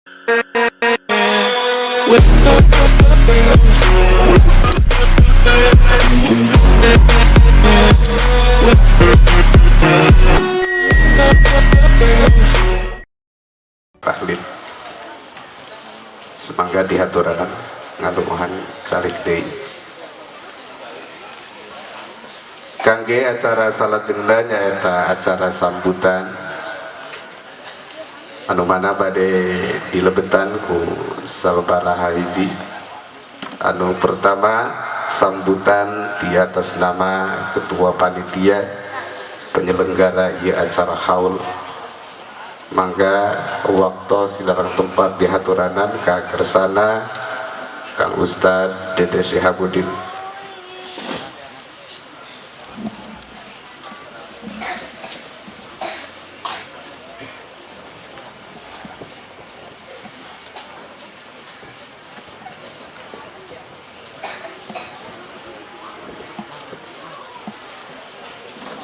Tahlil. Sumangga dihaturanan ngalungguhan calik deui. Kangge acara salajengna nyaeta acara sambutan anu mana bade dilebetan ku sababaraha hiji. Anu pertama, sambutan di atas nama ketua panitia penyelenggara ieu acara haul. Mangga waktu silarang tempat dihaturanan ka kersana Kang Ustad Dede Sihabudin.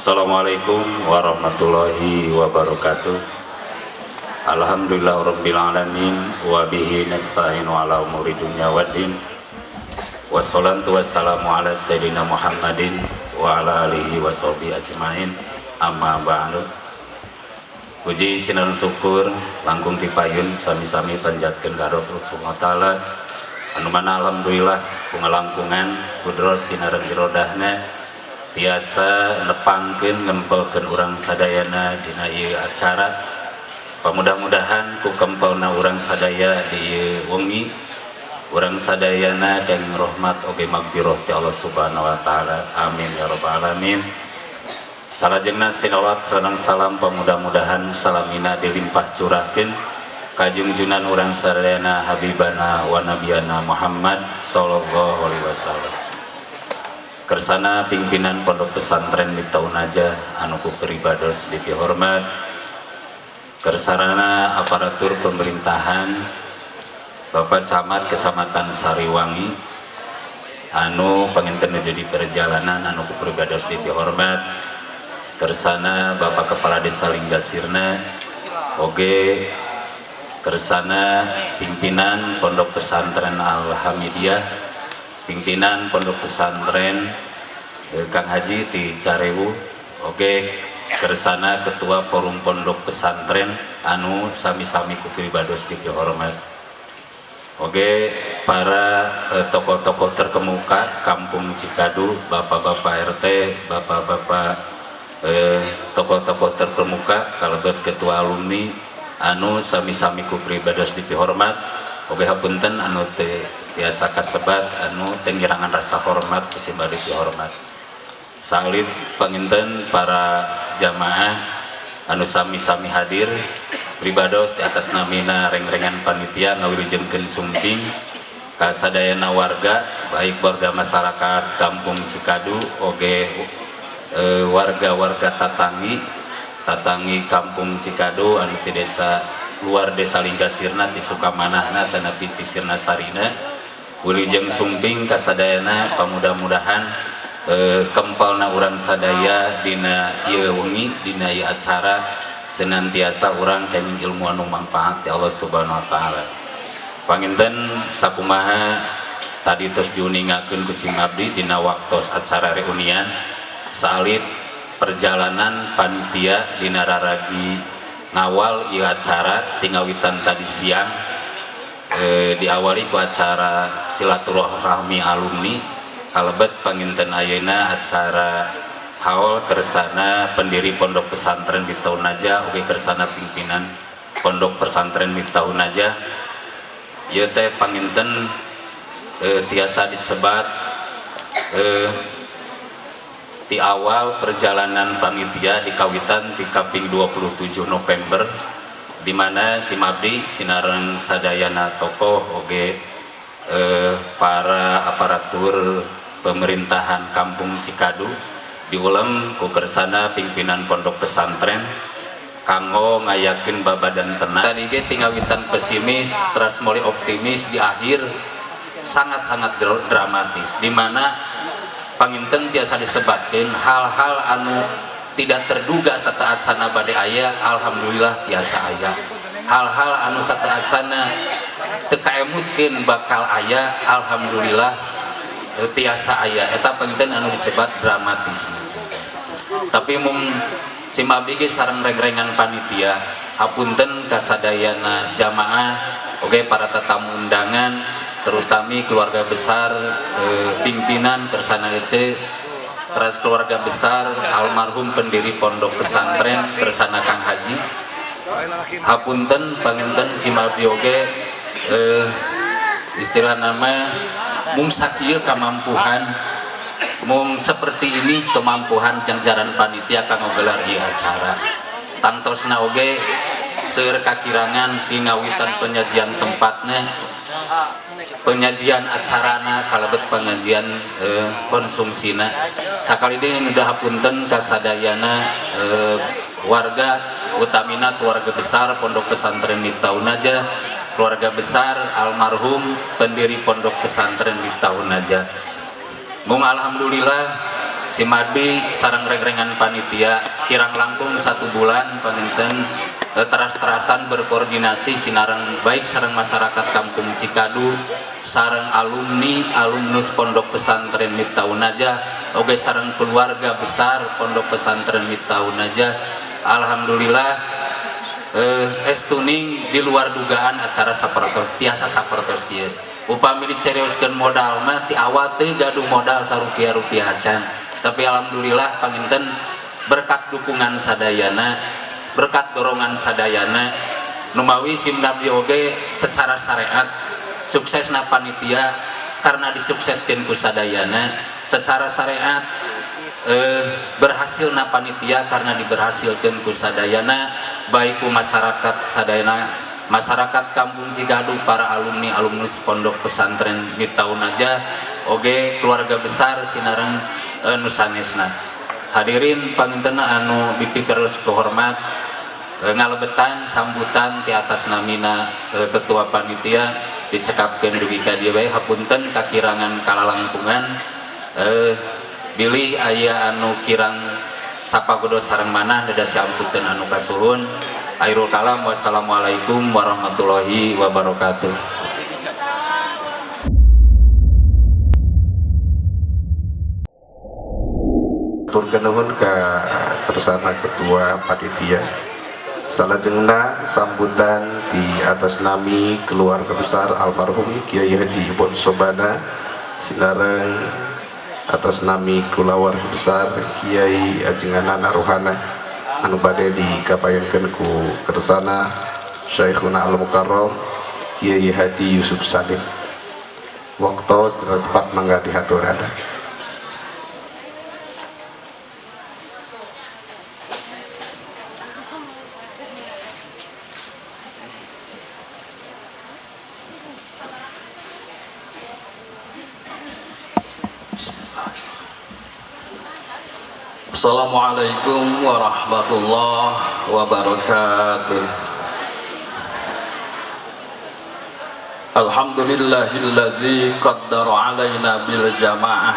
Assalamualaikum warahmatullahi wabarakatuh. Alhamdulillah rabbil alamin wa bihi nasta'inu ala umuri dunya waddin. Wassalatu wassalamu ala sayyidina Muhammadin wa ala alihi wa sahbihi ajmain. Amma ba'du. Puji sinareng syukur langkung tipayun sami-sami panjatkeun ka Allah Subhanahu wa taala, anu mana alhamdulillah kungalangkungan kudros sinareng irodahna tiasa nepangkeun ngempelkeun urang sadayana dina ieu acara. Pamudah-mudahan ku kempelna urang sadaya di ieu wengi, urang sadayana kenging rahmat oge magfirah ti Allah Subhanahu wa taala. Amin ya rabbal alamin. Salajengna salawat sareng salam pamudah-mudahan salamina dilimpah curahkeun kajungjunan urang sadayana habibana wa nabiyana Muhammad sallallahu alaihi wasallam. Kersana pimpinan Pondok Pesantren Miftahun Najah anu ku pribados dipihormat, kersarana aparatur pemerintahan, Bapak Camat Kecamatan Sariwangi anu panginten nuju di perjalanan anu ku pribados dipihormat, kersana Bapak Kepala Desa Linggasirna, oge kersana pimpinan Pondok Pesantren Alhamidiyah, pimpinan Pondok Pesantren Kang Haji di Carewu, oge kersana Ketua Forum Pondok Pesantren anu sami-sami ku pribados dipihormat, oge para tokoh-tokoh terkemuka Kampung Cikadu, bapak-bapak RT, bapak-bapak tokoh-tokoh terkemuka kalebet ketua alumni anu sami-sami ku pribados dipihormat, oge hapunten anu teu tiasa kasebat anu teu ngirangan rasa hormat ku simba dipihormat. Salit panginten para jamaah anu sami-sami hadir, pribados di atas namina reng-rengan panitia ngawilujengkeun sumping ka sadayana warga, baik warga masyarakat Kampung Cikadu oge warga-warga tatangi tatangi Kampung Cikadu anu ti desa luar desa Linggasirna, ti Sukamanahna tanapi ti Sirna Sarina. Wilujeng sumping ka sadayana, pamudah-mudahan kempalna urang sadaya dina ieu wengi, dina ieu acara, senantiasa urang kenging ilmu anu mangfaat ti Allah Subhanahu wa taala. Panginten sakumaha tadi tos diuningakeun ku sim abdi dina waktos acara reunian, salit perjalanan panitia dina raragi ngawal ieu acara tingawitan tadi siang, diawali ku acara silaturahmi alumni, kalebet panginten ayeuna acara haul kersana pendiri Pondok Pesantren Miftahun Najah oge kersana pimpinan Pondok Pesantren Miftahun Najah. Ieu teh panginten tiasa disebat di awal perjalanan panitia di kawitan di kaping 27 November, di mana Simabdi sinareng sadayana tokoh oge para aparatur pemerintahan Kampung Cikadu diulem ku kersana pimpinan pondok pesantren kanggo ngayakeun babadan tenang. Tadi ge tingawitan pesimis teras mulai optimis, di akhir sangat-sangat dramatis, di mana panginten tiasa disebatkeun hal-hal anu tidak terduga saat sana bade aya, alhamdulillah tiasa aya. Hal-hal anu sateuacana teu kaemutkeun bakal aya, alhamdulillah tiasa aya. Eta panginten anu disebat dramatis. Tapi mung sim abdi ge sareng rengrengan panitia, hapunten kasadayana jamaah oge para tetamu undangan, terutami keluarga besar pimpinan Kersana Ece, teras keluarga besar almarhum pendiri pondok pesantren Kersana Kang Haji. Hapunten panginten sim abdi oge istilah nama mung sakieu kamampuhan, mung seperti ini kemampuan jangjaran panitia kanggo gelar ieu acara. Tangtosna oge seueur kakirangan ti ngawitan penyajian tempatna, penyajian acarana, kalebet pengajian konsumsina. Sakali deui nu hapunten kasadayana warga, utamina keluarga besar Pondok Pesantren Miftahun Najah, keluarga besar almarhum pendiri Pondok Pesantren Miftahun Najah. Mung alhamdulillah sim abdi sareng rengrengan panitia kirang langkung satu bulan panginten teras-terasan berkoordinasi sinareng baik sareng masyarakat Kampung Cikadu, sareng alumni alumnus Pondok Pesantren Miftahun Najah, oge sareng keluarga besar Pondok Pesantren Miftahun Najah. Alhamdulillah estuning di luar dugaan acara sapertos tiasa sapertos kieu. Upami dicerioskeun modal mah ti awal teu gaduh modal sarupiah-rupiah acan, tapi alhamdulillah panginten berkat dukungan sadayana, berkat dorongan sadayana. Numawi sim abdi oge secara syariat suksesna panitia karena disukseskeun ku sadayana, secara syariat berhasilna panitia karena diberhasilkeun ku sadayana, baik ku masyarakat sadayana, masyarakat Kampung Cikadu, para alumni alumnus Pondok Pesantren Miftahun Najah, oge keluarga besar sinareng nu sanesna. Hadirin panginten anu dipikeun kehormat, ngalebetan sambutan di atas namina ketua panitia dicekapkeun dugi ka dieu bae. Hapunten kakirangan kalalangkungan, bilih aya anu kirang sapagodos sareng manah, dadas sampunten anu kasuhun. Akhirul kalam, wassalamualaikum warahmatullahi wabarakatuh. Hatur nuhun ka kersana ketua panitia. Salajengna sambutan di atas nami keluarga besar almarhum Kiai Haji Ibon Sobana sinareng atas nami kulawarga besar Kiai Ajenganana Rohana anu bade dikapayankeun ku kersana Syekhuna Al Mukarram Kiai Haji Yusuf Salim. Waktu secara tepat mangga dihaturan. Assalamualaikum warahmatullahi wabarakatuh. Alhamdulillahilladzi qaddara alaina bil jamaah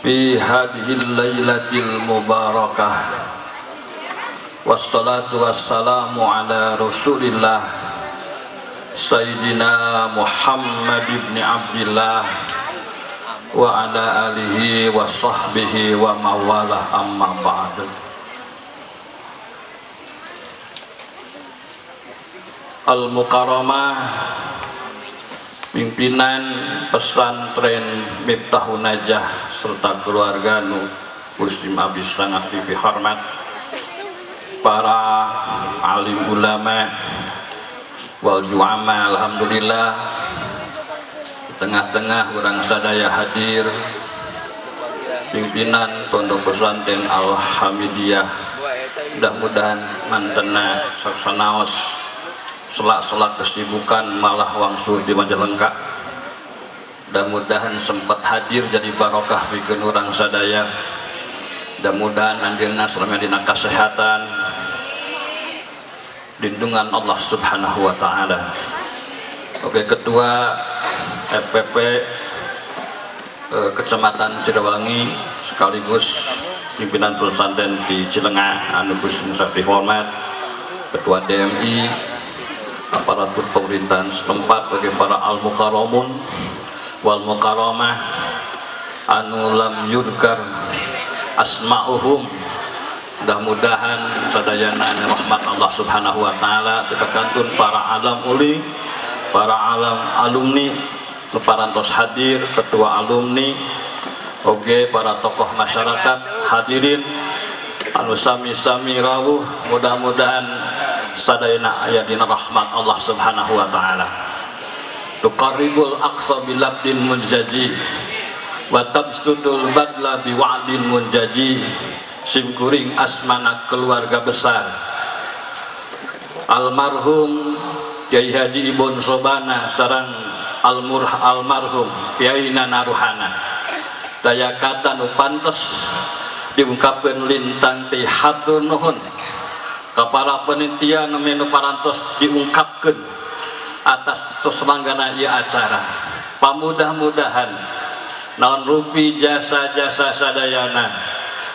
fi hadhil lailatil mubarakah. Wassalatu wassalamu ala Rasulillah Sayyidina Muhammad ibn Abdillah wa ala alihi wa sahbihi wa mawalah, amma ba'du. Al-Mukarramah, pimpinan pesantren Miftahun Najah serta keluarga nu muslim abdi sangat dihormat, para alim ulama wal ju'ama, alhamdulillah tengah-tengah urang sadaya hadir pimpinan Pondok Pesantren Al-Hamidiyah. Mudah-mudahan mantena saksanaos selak-selak kesibukan malah wangsul di Majalengka, mudah-mudahan sempat hadir jadi barokah pikeun urang sadaya. Mudah-mudahan anjeunna selama dina kesehatan, lindungan Allah Subhanahu wa taala. Oke, Ketua FPP Kecamatan Sidawangi sekaligus pimpinan pesantren di Cilenga anu Gus hormat, Ketua DMI, aparatur pemerintahan setempat, bagi para al-mukarramun wal mukarramah anu lam yudkar asma'uhum, mudah-mudahan sadayana rahmat Allah Subhanahu wa taala kantun para alam uli, para alam alumni nu parantos hadir, ketua alumni oge, para tokoh masyarakat, hadirin anu sami-sami rawuh, mudah-mudahan sadayana aya dina rahmat Allah Subhanahu wa taala. Tuqarribul aqsa bilabdin munjaji wa tabsutul badla biwa'din munjaji. Simkuring asmana keluarga besar almarhum Kiai Haji Ibon Sobana sareng almarhum Kiai Nana Ruhana, daya kata nu pantes diungkapkeun lintang ti hatur nuhun ka para panitia nu menu parantos diungkapkeun atas terselenggara ieu acara. Pamudah-mudahan naon rupi jasa-jasa sadayana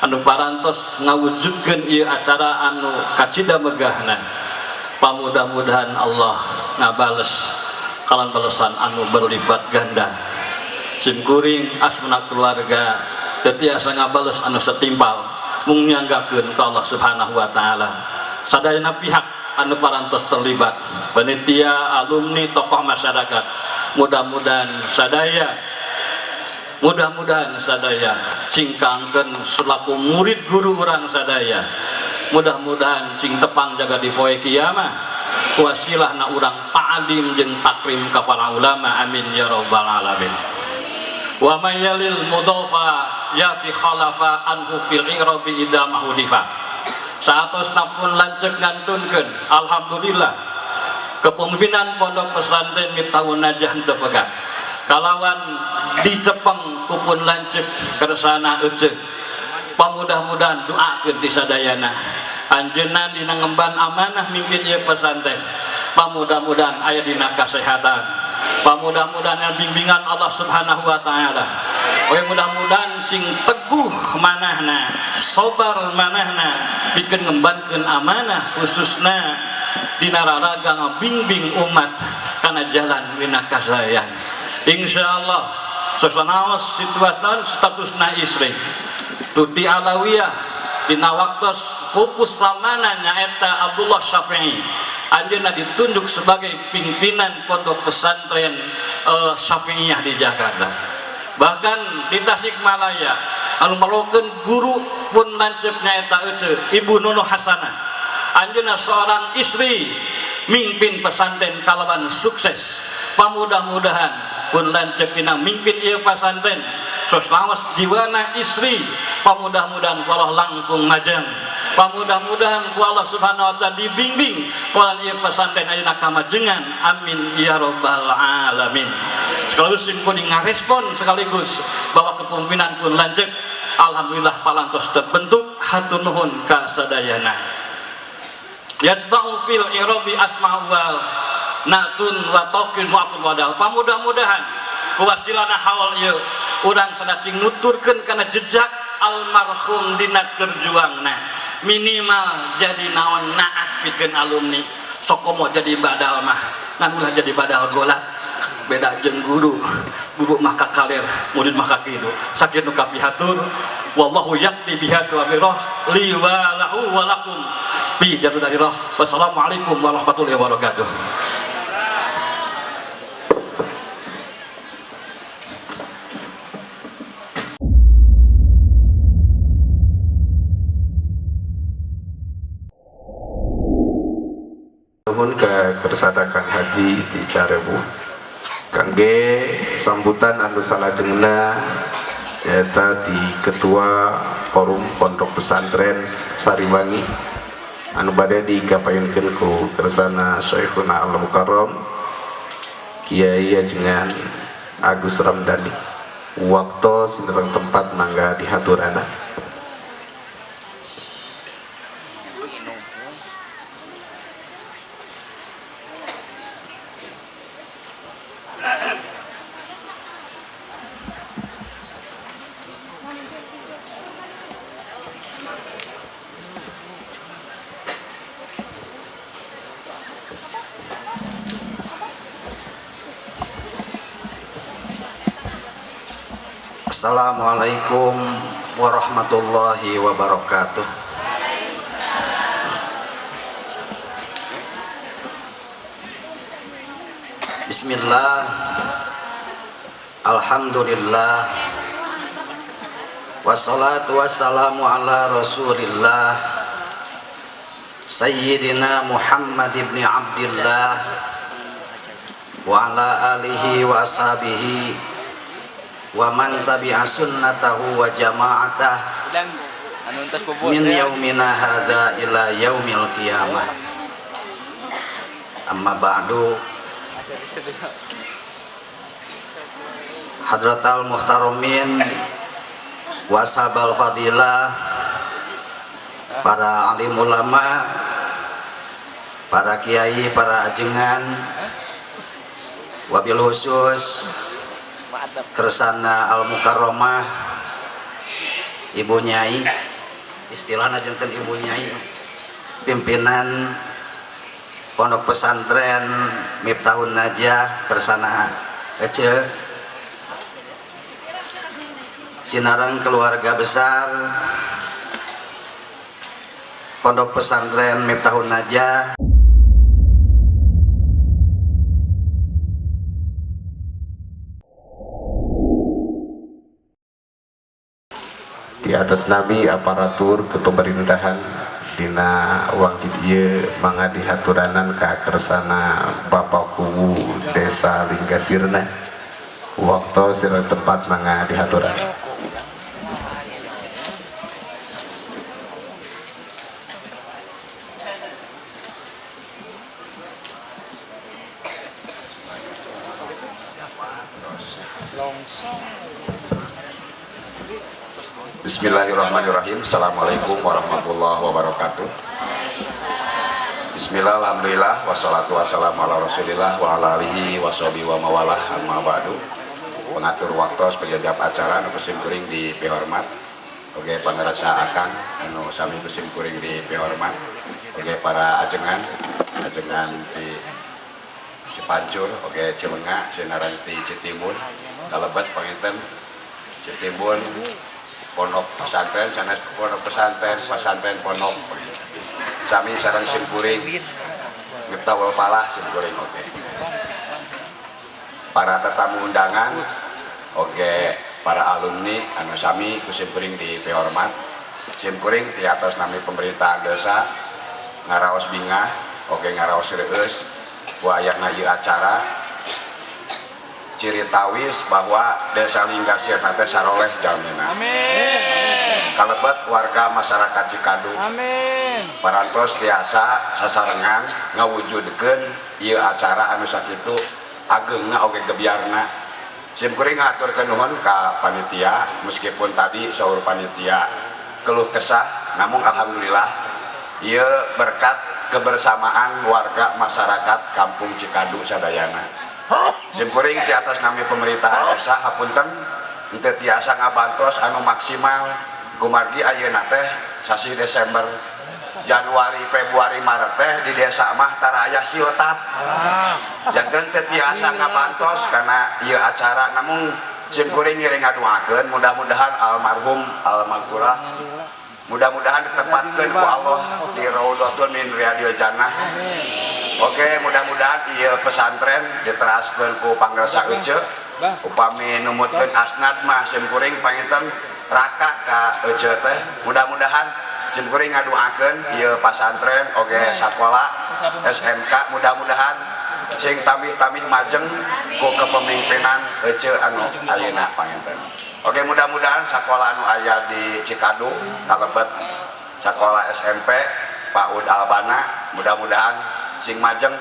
anu parantos ngawujudkeun ieu acara anu kacida megahna, pamudah-mudahan Allah ngabales kalawan balesan anu berlipat ganda. Simkuring asmana keluarga teu tiasa ngabales anu setimpal, mung nyanggakeun ka Allah Subhanahu wa taala. Sadayana pihak anu parantos terlibat, panitia, alumni, tokoh masyarakat, mudah-mudahan sadaya cingkangkeun selaku murid guru urang sadaya, mudah-mudahan cing tepang jaga di poe kiamah wasilahna urang ta'lim jeung takrim ka para ulama. Amin ya rabbal alamin. Wa may yalil mudhafa yati khalafa anhu fil i'rabi idza mahudifa. Saatosna pun lanceuk ngantunkeun, alhamdulillah kepemimpinan pondok pesantren Miftahun Najah henteu pegat kalawan dicepeng ku pun lanceuk kersana ece. Pamudah-mudahan doakeun ti sadayana anjeunna dina ngemban amanah mimpin ieu pesantren, pamudah-mudahan aya dina kasehatan, pamudah-mudahan bimbingan Allah Subhanahu wa taala. Oke, mudah-mudahan sing teguh manahna, sobar manahna pikeun ngembankeun amanah, khususna dina raraga ngabimbing umat kana jalan dina kasayan. Insyaallah sasanaos situasi statusna istri Tuti Alawiyah dina waktos pupus lamana nyaeta Abdullah Syafi'i, anjeunna ditunjuk sebagai pimpinan pondok pesantren Syafi'iyah di Jakarta. Bahkan di Tasikmalaya anu melokeun guru pun lanceuk nyaeta ece Ibu Nunu Hasanah, anjeunna seorang istri mimpin pesantren kalawan sukses. Pamudah-mudahan pun lanceuk dina mimpin ieu pesantren, sos lawas jiwana istri, pamudah-mudahan ku Allah langkung majeng, pamudah-mudahan ku Allah Subhanahu wa taala dibimbing kulan ieu pesantren ayeuna kamajengan. Amin ya rabbal alamin. Sekaligus simkuring ngarespon sekaligus bahwa kepemimpinan pun lanceuk alhamdulillah palantos terbentuk. Hatur nuhun ka sadayana. Yasba'u fil i'rabi asma'u wal natun wa taqin wa aqul wadal. Pamudah-mudahan kuwasilana haul ieu urang sadacing nuturkeun kana jejak almarhum dina terjuangna, minimal jadi naon naat pikeun alumni. Sokomo jadi badal mah ngan ulah jadi badal golat, beda jeung guru. Guru mah ka kaler, murid mah ka kitu. Sakitu nu kapihatur, wallahu yaqdi biha wa li wa lahu wa lakum fi jalur. Wassalamualaikum warahmatullahi wabarakatuh. Nuhun ka kersana Kang Haji di Carebu kangge sambutan anu salajengna, nyaeta di Ketua Forum Pondok Pesantren Sariwangi anu bade dikapayunkeun ku kersana Syekhuna Al Mukarram Kiai Ajengan Agus Ramdhani. Waktu sareng tempat mangga dihaturana. Assalamualaikum warahmatullahi wabarakatuh. Bismillah, alhamdulillah, wassalatu wassalamu ala rasulillah Sayyidina Muhammad ibn Abdillah wa ala alihi wa ashabihi wa man tabi'a sunnatahu wa jama'atah min yaumina hadza ila yaumil qiyamah. Amma ba'du. Hadratal muhtaramin wa ashabal fadilah, para alim ulama, para kiai, para ajengan, wabil khusus kersana al mukarramah Ibu Nyai, istilahna janten Ibu Nyai, pimpinan Pondok Pesantren Miftahun Najah kersana Ece, sinareng keluarga besar Pondok Pesantren Miftahun Najah. Di atas nami aparatur kepemerintahan dina wangkid ieu mangga dihaturanan ka kersana Bapak Kuwu Desa Linggasirna. Waktu sareng tempat mangga dihaturan. Bismillahirrahmanirrahim. Assalamualaikum warahmatullahi wabarakatuh. Bismillah, alhamdulillah, wassalatu wassalamu ala rasulillah wa ala alihi washabihi wa mawalah, amma ba'du. Pengatur waktu penjajab acara anu kusim kuring di pihormat. Oke, pangarasa akang anu sami kusim kuring di pihormat. Oke, para ajengan, ajengan di Cipancur, oke Cilenga, Sinaran di Citimun, Kalebet panginten Citimun, pondok pesantren, sanes pondok pesantren, pesantren pondok. Sami sareng simkuring Miftahul Falah simkuring, oke. Para tetamu undangan, oke, para alumni anu sami ku simkuring di pihormat. Simkuring di atas nami pemerintahan desa ngaraos bingah, oke ngaraos reueus ku ayana ieu acara ciri tawis bahwa Desa Linggasirna teh saroleh jalmina. Amin. Kalebet warga masyarakat Cikadu. Amin. Parantos tiasa sasarengan ngawujudkeun ieu acara anu sakitu ageungna oge gebyarna. Simkuring ngaturkeun nuhun ka panitia, meskipun tadi saur panitia keluh kesah, namun alhamdulillah ieu berkat kebersamaan warga masyarakat Kampung Cikadu sadayana. Simkuring di atas nami pemerintahan desa hapunten henteu tiasa ngabantos anu maksimal kumargi ayeuna teh sasih Desember, Januari, Februari, Maret teh di desa mah tara aya siltap. Janten teu tiasa ngabantos karena ieu acara, namun simkuring ngiring ngadoakeun mudah-mudahan almarhum almaghfurah mudah-mudahan ditempatkeun ku Allah di raudhatun min riyadil jannah. Oke, mudah-mudahan ieu pesantren diteraskeun ku pangresa Ece. Upami numutkeun asnad mah simkuring panginten raka ka Ece teh. Mudah-mudahan simkuring ngadoakeun ieu pasantren oge sakola SMK mudah-mudahan sing tamih-tamih majeng ku kepemimpinan Ece anu ayeuna panginten. Oke, mudah-mudahan sakola anu aya di Cikadu kalebet sakola SMP PAUD Albana mudah-mudahan sing majeng.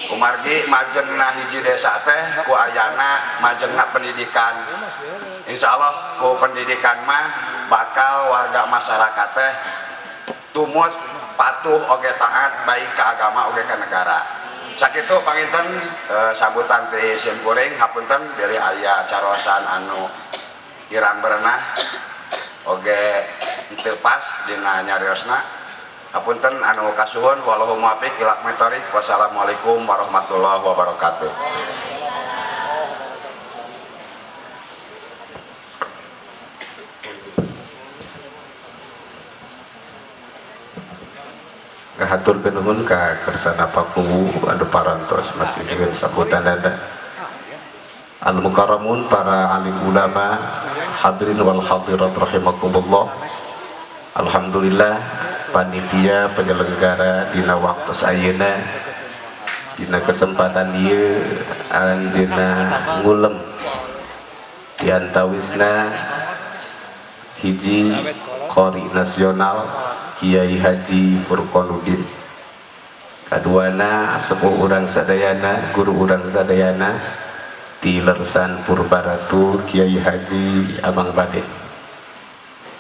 Kumargi majengna hiji desa teh ku ayana majengna pendidikan. Insyaallah ku pendidikan mah bakal warga masyarakat teh tumut patuh oge taat baik ke agama oge ke negara. Sakitu panginten sambutan ti simkuring, hapunten bilih aya carosan anu kirang berenah oge teu pas dina nyariosna. Hapunten anu kasuhun, wallahu muwaffiq ila aqwamit thoriq. Wassalamualaikum warahmatullahi wabarakatuh. Hatur nuhun ka kersana Pakuwu anu parantos masihkeun sambutanana. Al mukarramun, para alim ulama, hadirin wal hadirat rahimakumullah. Alhamdulillah, panitia penyelenggara dina waktu ayeuna, dina kesempatan ieu aranjeunna ngulem diantawisna hiji qori nasional Kiai Haji Furqanuddin, kaduana sepuh urang sadayana, guru urang sadayana di Lersan Purbaratu, Kiai Haji Amang Badin.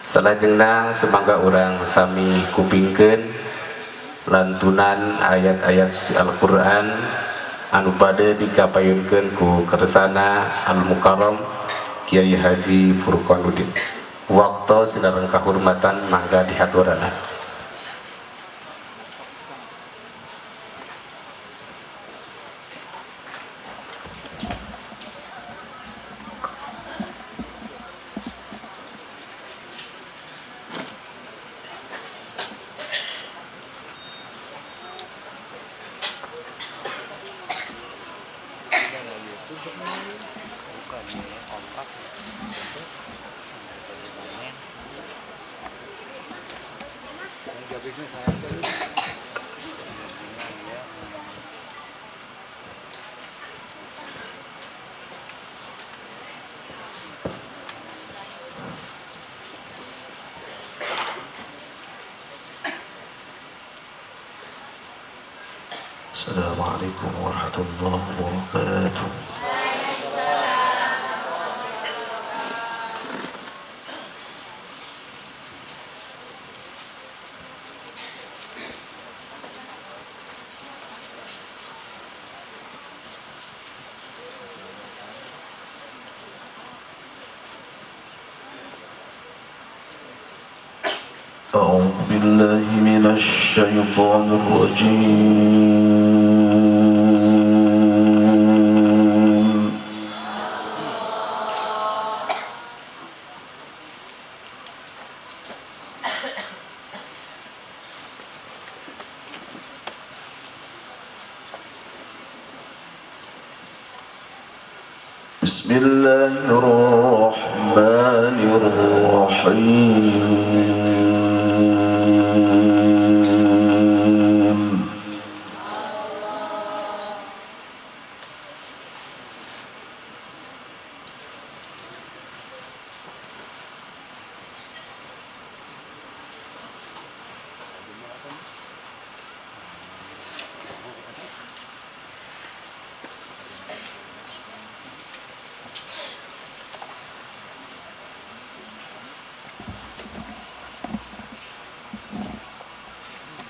Salajengna sumangga urang sami kupingkeun lantunan ayat-ayat suci Al-Qur'an anu bade dikapayunkeun ku kersana Al Mukarram Kiai Haji Furqanuddin. Waktu sinareng kahormatan mangga dihaturanan. السلام عليكم ورحمة الله وبركاته. أعوذ بالله من الشيطان الرجيم. بسم الله الرحمن الرحيم.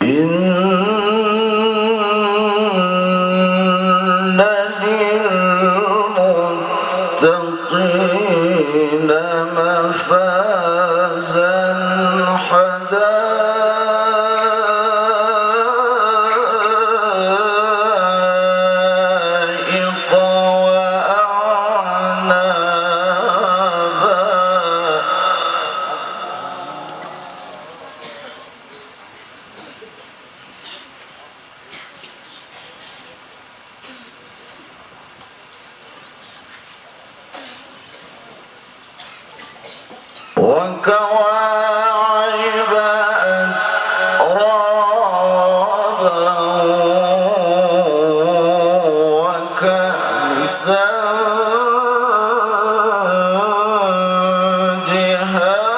إن للمتقين مفازا حدائق وأعنابا وكواعب أترابا وكأسا دهاقا.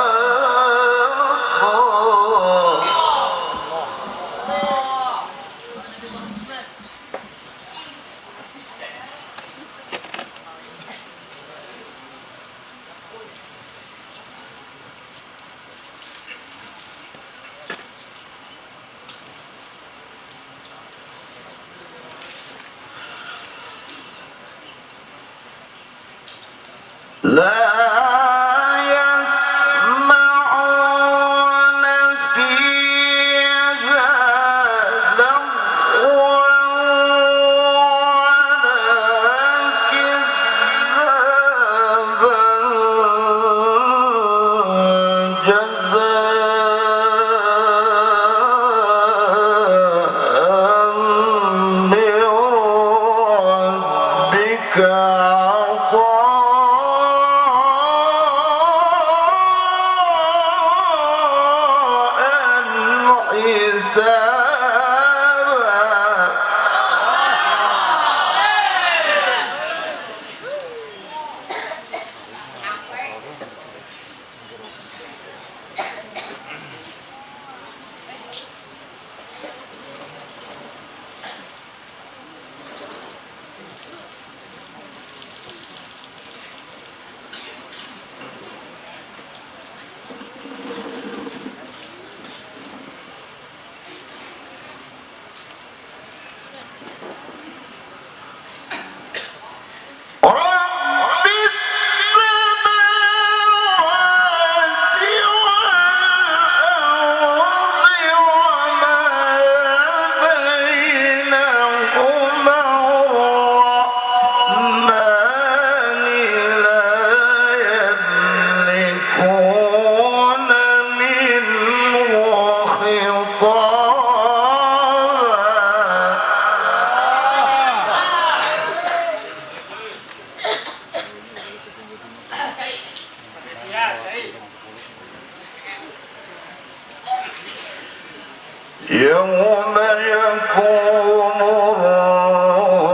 يوم يقوم الروح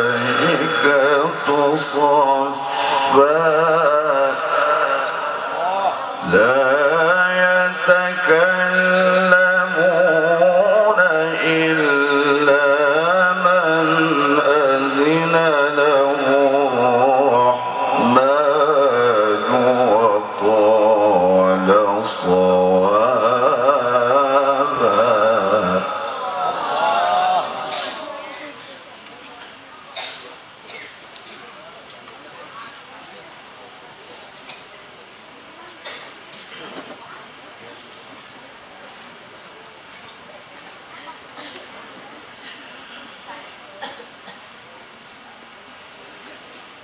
والملائكة صفا لا يتكلمون إلا من أذن له الرحمن وقال صوابا.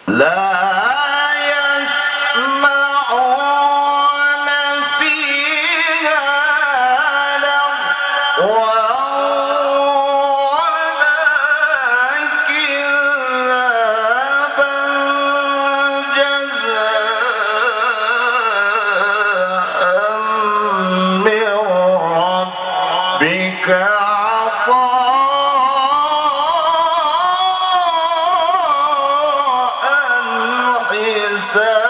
لا يسمعون فيها لغوا ولا كذابا جزاء من ربك عطاء حسابا.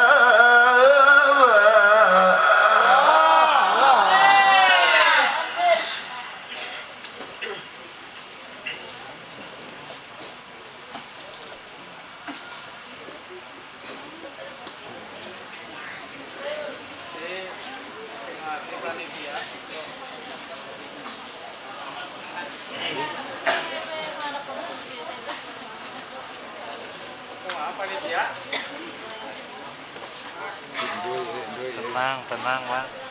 Tenang, tenang, Bang.